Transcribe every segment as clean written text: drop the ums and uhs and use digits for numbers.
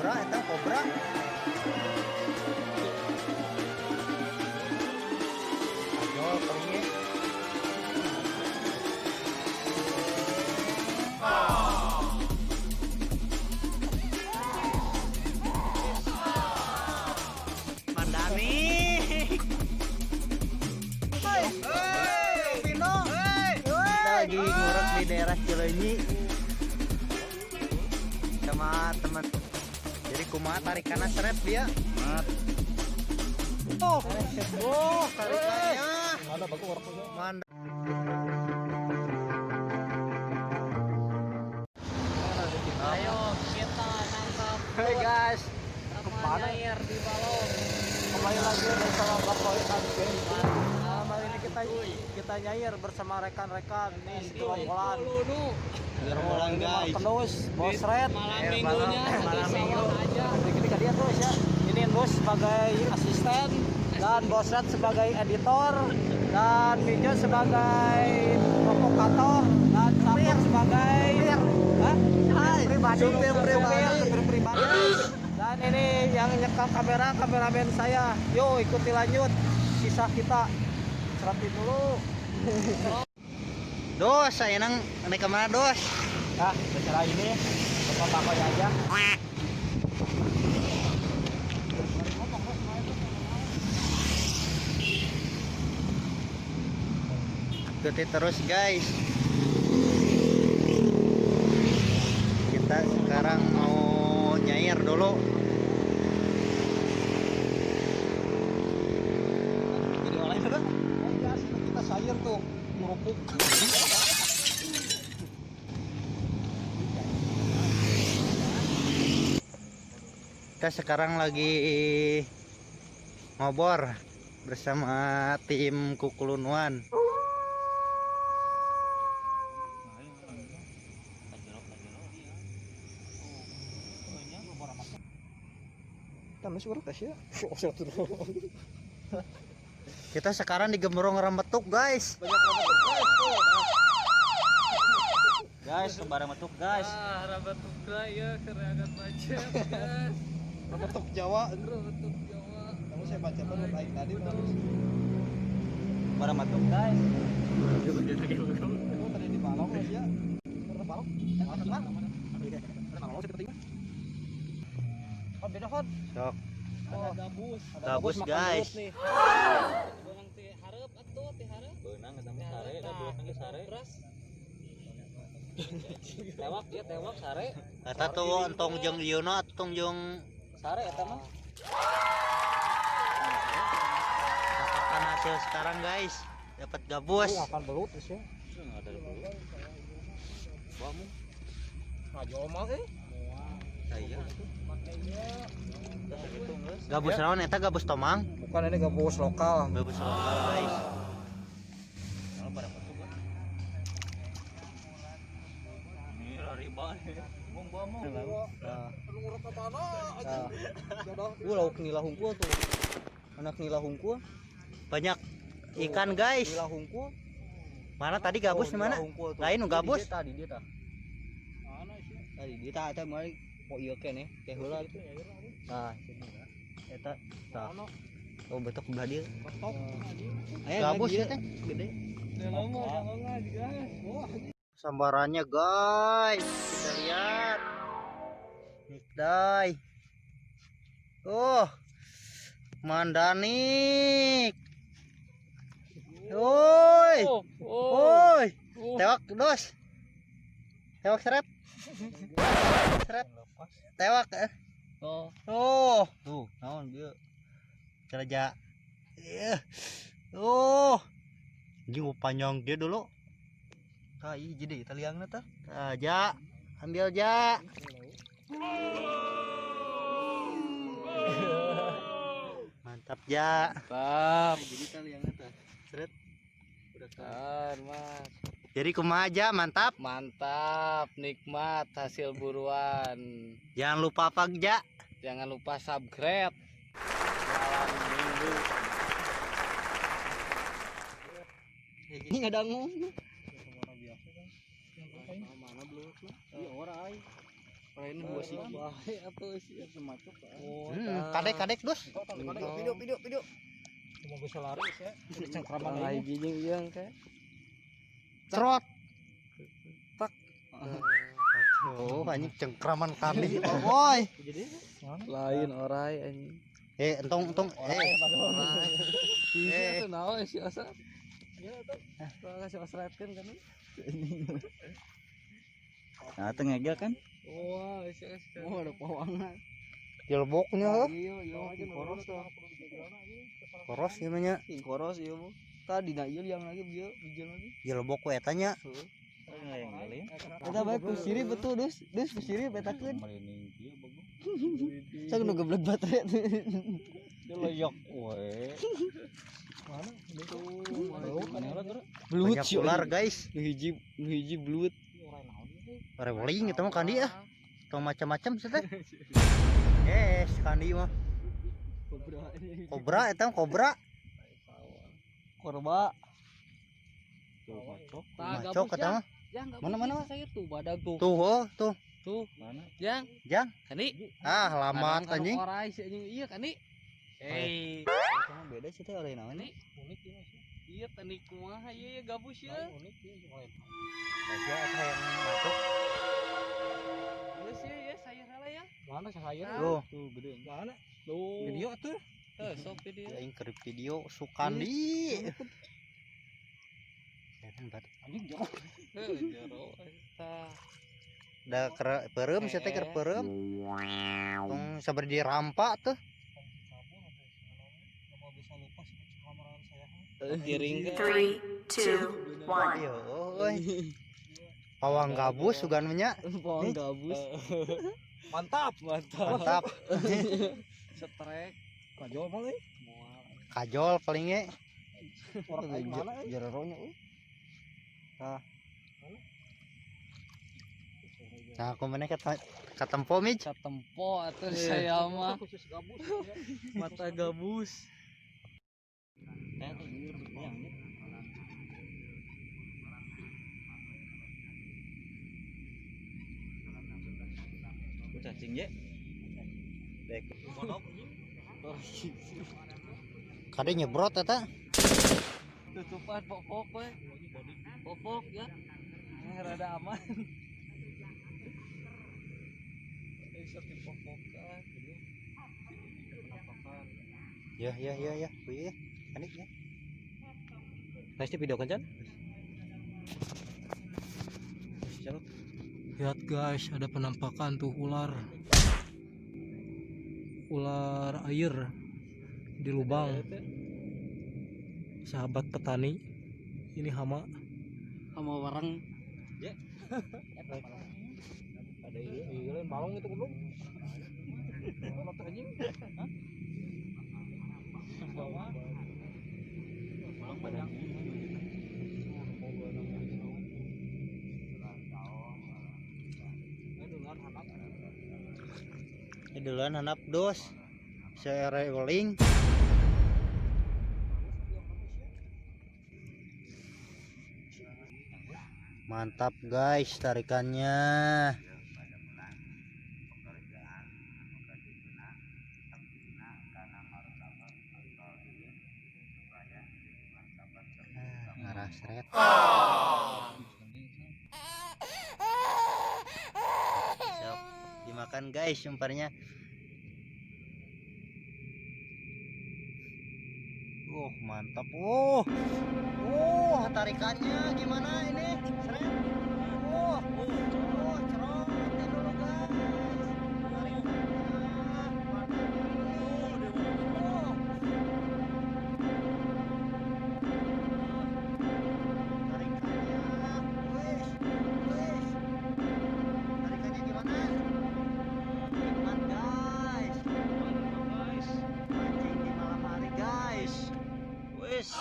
Kobra eta kobra. Ayo pergi. Mandani. Hey, Pino. Kita lagi ngurek di daerah Cileunyi sama teman. Jadi kumaha tarikanna seret dia? Oh, oh, tarikannya. Mana bagus orang. Mantap. Ayo kita tangkap. Hey guys, sama nyair di balong. Kembali lagi bersama Bakoy Adventure. Nah, kali ini kita kita nyair bersama rekan-rekan nih segerombolan. Gerombolan guys. Terus, Bos Red. Malam minggunya malam di minggu. sawah aja. Ini dia terus ya. Ini Nus sebagai asisten dan Bos Red sebagai editor dan Mijo sebagai provokator dan Sapur sebagai Hah? Pribadi. Supir pribadi. Supir pribadi. Dan ini yang nyekam kamera, kameramen saya. Yo, ikuti lanjut kisah kita. Seratin dulu. Dos, saya nang naik kemana dos? Nah, terserah ini. Bapak Bakoy aja. Ikuti terus guys. Kita sekarang mau nyair dulu. Jadi orang itu kan? Kita sayur tuh, merupuk. Kita sekarang lagi ngobor bersama tim Kukulunuan. Kita sekarang di Gembrong Remetuk guys. Guys, lebaran metuk guys. Ah, rabatuk lah ya, keren macet guys. Remetuk Jawa. Rabatuk Jawa. Kamu saya baca baru naik tadi. Lebaran metuk guys. Oh, tadi di Balong Mas ya. Pernah Balong? Balong seperti ini. Oh, beda Hon. Sok. Oh, Gabus. ada Gabus, makan guys. belut nih. Beunang ti hareup atuh ti hareup. Beunang eta mah sare, da beunang ge sare. Beras. Tewak dia tewak sare. Eta tuh entong jeung ieu na entong jeung Sare eta mah. dapatkan hasil sekarang guys. Dapat gabus. Oh, makan belut sih. Ngajo mah eh. Iya. Gabus naon eta gabus tomang? Bukan, ini gabus lokal. Gabus lokal guys. Nah. Nah. Lauk nila hungkul tuh. Anak nila hungkul. Banyak ikan guys. Nila hungkul. Mana tadi gabus di mana? Lain nu gabus. Tadi dia tah. Tadi dia tah eta mah po ieu keneh teh heula itu. Nah, eta tah. Oh, betok belah dieu. Aya Gabus ya teh gede. Guys. Sambarannya guys, kita lihat. Nikdai. Oh. Mandanik. Woi. Woi. Tewak dos. Tewak seret. Seret. Tewak eh. Oh. Oh, Tuh, naon dia? kerja. Iya. Oh. Ini panjang dia dulu. Tah, ieu jadi taliangna tah. Ah, ja. Ambil ja. Mantap ja. Mantap. Jadi taliangna tah. Seret. Bentar, Mas. Jadi kumaha aja, mantap. Mantap, nikmat hasil buruan. Jangan lupa apa ja? Jangan lupa subscribe. Malam minggu. Ini ngadangu. Mana belum? Iya, ora ai. Lain dua siki. Kadek-kadek dus. Video video video. Cuma bisa lari sih. Cengkraman lagi jeung ieu kayak. Trot. Tak. Oh, anjing cengkraman kami. Boy. Lain orai anjing. Entong entong. Iya tuh naon si Asa. Iya tuh. Kasih osretkeun kan. Nah, teu ngegel kan? Wah, si Asa. Oh, ada pawangan. Jelboknya. Iya, iya, koros tuh. Koros ieu mah nya. Koros ieu mah. Tadi na ieu yang lagi bieu bijil lagi. Jelbok we eta nya. Eta bae ku sirip betul dus, dus ku sirip etakeun. Sok nu geblek baterai. Loyok we. Mana? Belut Banyak ular, guys. Nu hiji belut. Reweling itu mah kandi ah. Tong macam-macam sih teh. Yes, kandi mah. Kobra. Kobra eta mah kobra. Korba. Macok eta mah. Mana mana? Saya tuh badag tuh. Tuh, oh, tuh. Tuh. Mana? Jang. Jang. Kani. Ah, lamat anjing. Orai sih anjing. Iya kani. Eh. Beda sih teh orai naon? Unik ieu sih. Iya tani kumaha ieu ya gabus ya. Unik ieu Aja eta yang macok. Iya sih ya sayur heula ya. Mana sayur? Tuh, Tuh gede. Mana? Tuh. Video tuh. Tuh sok video. aing keur video Sukandi. Keren banget. Anjing jorok. Heuh jero eta. Da keur peureum sia teh keur peureum. Tong sabar dirampa tuh. Giring 3, 2, 1. Iya, euy. Pawang gabus sugan mah nya. Pawang gabus. Mantap. Mantap. Mantap. Setrek. Kajol mah euy. Kajol paling ge. Orang aing mana euy? Jeronya euy. Nah, aku mana kata katempo mij. Katempo atuh saya mah. Khusus gabus. Mata gabus. Cacing ye. Kade nyebrot eta. Tutupan popok we. Popok ya. Rada aman. Bisa dipopokan. Ya ya ya ya. Wih, panik ya. Pasti video kan, Chan? Lihat guys, ada penampakan tuh ular. Ular air di lubang. Sahabat petani, ini hama. Sama warang. Ada iya lain balong itu belum. Mana tuh anjing? Hah? Balong badan. Ini duluan hanap dos. Saya rolling. Mantap guys tarikannya. Ah, ngarah seret. Siap dimakan guys umpannya. Mantap. Tarikannya gimana ini? Seret. Cerotin dulu guys. Tarikannya mantap. Tarikannya, wes, wes. Tarikannya gimana? Nikmat guys. Mancing di malam hari guys. Wes.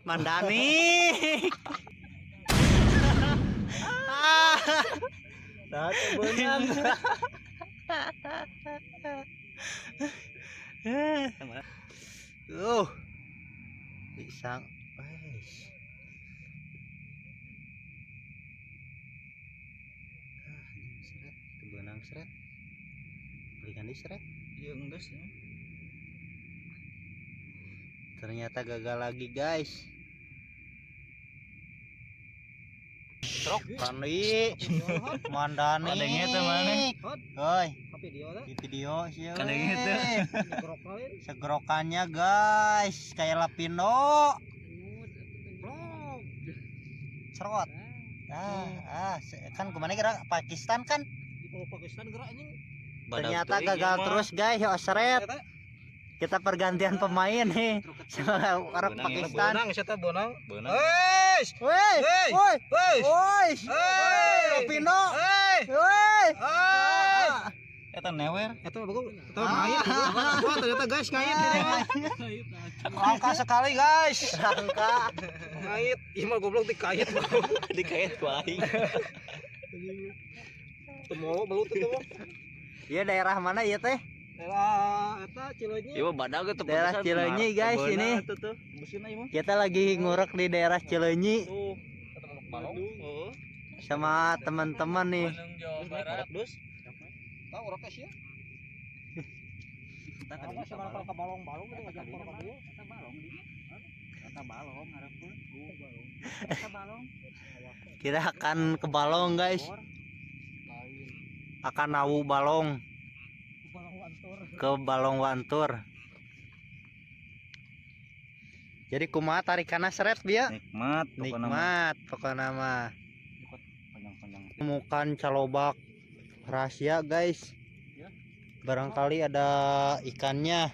Mandanik. Nah, beunang. Pisang. Wes. Benang seret. Belikan di seret. Iya enggak sih. Ternyata gagal lagi guys. Truk Kandi Mandani. Kadenge teh maneh. Oi, Video teh. di video sih. Kadenge teh. Gerok lain. Segerokannya guys, kayak Lapindo. Cerot. Kan kemana kira Pakistan kan? Di Pulau Pakistan gerak anjing. Ternyata gagal terus guys, ya seret. Kita pergantian pemain nih sama orang Pakistan. Bonang siapa bonang? Beunang. Wes. Woi, Hey! woi, Wes. woi, Hey! Lapindo. Hey! Woi. Hey! Eta newer. Eta bagus. Eta ngait. Wah, ternyata guys ngait ini mah. Langka sekali guys. Langka. Ngait. Ih mah goblok dikait. Dikait ku aing. Temu belut itu mah. Iya daerah mana ya teh? Daerah eta Cileunyi. Ieu mah badag teu Daerah Cileunyi guys ini. Tuh. Busina ieu mah. Kita lagi ngurek di daerah Cileunyi Tuh. Eta manuk balong. Heeh. sama teman-teman nih. Bandung Jawa Barat. Dus. Tahu orangnya sih ya. Eta Apa sih mana ke balong-balong itu ngajak ke dieu. Eta balong di. Eta balong hareupeun. Eta balong. Kita akan ke balong guys. Akan nawu balong Balong Wantur. ke Balong Wantur. Jadi kumaha tarikanna seret bieu? Nikmat pokona mah. Nikmat pokokna mah. Panjang-panjang. Temukan calobak rahasia guys. Barangkali ada ikannya.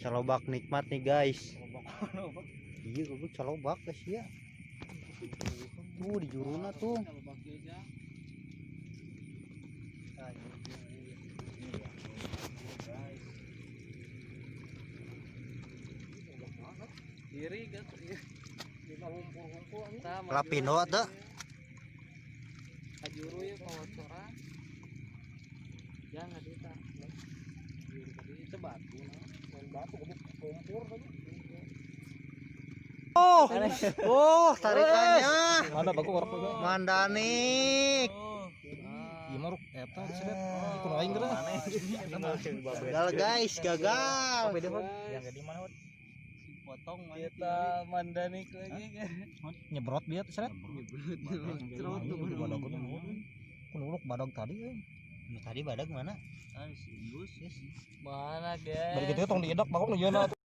Calobak nikmat nih guys. Iya, goblok calobak guys ya. Tuh di juruna tuh. Diri kan. Lapindo tuh. Kajuru ya kawatora. Jangan kita. Itu batu nah. Main batu goblok lumpur tadi. Oh, oh tarikannya. Mana bagus orang juga. Mandanik. Iya mah ruk eta seret. Kuno aing geura. Gagal guys, gagal. Yang di mana? Potong kita mandanik lagi kan. Nyebrot dia tuh seret. Cerot tuh. Badag kuno uluk badag tadi euy. Nu tadi badag mana? Mana guys? Bari kitu tong diidak bagong nu yeuna.